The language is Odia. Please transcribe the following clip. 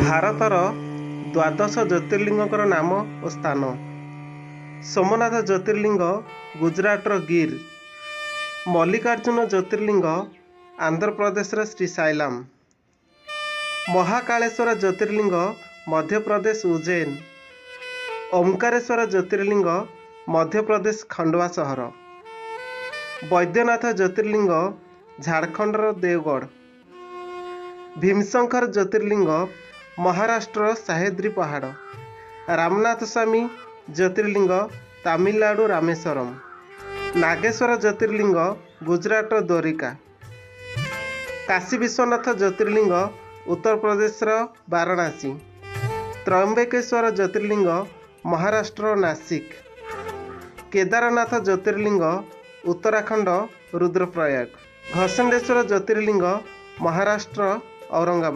ଭାରତର ଦ୍ୱାଦଶ ଜ୍ୟୋତିର୍ଲିଙ୍ଗଙ୍କର ନାମ ଓ ସ୍ଥାନ। ସୋମନାଥ ଜ୍ୟୋତିର୍ଲିଙ୍ଗ ଗୁଜରାଟର ଗିର୍। ମଲ୍ଲିକାର୍ଜୁନ ଜ୍ୟୋତିର୍ଲିଙ୍ଗ ଆନ୍ଧ୍ରପ୍ରଦେଶର ଶ୍ରୀସାଇଲାମ। ମହାକାଳେଶ୍ୱର ଜ୍ୟୋତିର୍ଲିଙ୍ଗ ମଧ୍ୟପ୍ରଦେଶ ଉଜ୍ଜୈନ। ଓମ୍କାରେଶ୍ୱର ଜ୍ୟୋତିର୍ଲିଙ୍ଗ ମଧ୍ୟପ୍ରଦେଶ ଖଣ୍ଡୱା ସହର। ବୈଦ୍ୟନାଥ ଜ୍ୟୋତିର୍ଲିଙ୍ଗ ଝାଡ଼ଖଣ୍ଡର ଦେଓଗଡ଼। ଭୀମଶଙ୍କର ଜ୍ୟୋତିର୍ଲିଙ୍ଗ ମହାରାଷ୍ଟ୍ରର ସାହ୍ୟାଦ୍ରି ପାହାଡ଼। ରାମନାଥ ସ୍ୱାମୀ ଜ୍ୟୋତିର୍ଲିଙ୍ଗ ତାମିଲନାଡ଼ୁ ରାମେଶ୍ୱରମ। ନାଗେଶ୍ୱର ଜ୍ୟୋତିର୍ଲିଙ୍ଗ ଗୁଜରାଟର ଦ୍ୱାରିକା। କାଶୀ ବିଶ୍ୱନାଥ ଜ୍ୟୋତିର୍ଲିଙ୍ଗ ଉତ୍ତରପ୍ରଦେଶର ବାରାଣାସୀ। ତ୍ରୟମ୍ବକେଶ୍ୱର ଜ୍ୟୋତିର୍ଲିଙ୍ଗ ମହାରାଷ୍ଟ୍ରର ନାସିକ। କେଦାରନାଥ ଜ୍ୟୋତିର୍ଲିଙ୍ଗ ଉତ୍ତରାଖଣ୍ଡ ରୁଦ୍ରପ୍ରୟାଗ। ଘସଣ୍ଡେଶ୍ୱର ଜ୍ୟୋତିର୍ଲିଙ୍ଗ ମହାରାଷ୍ଟ୍ର ଔରଙ୍ଗାବାଦ।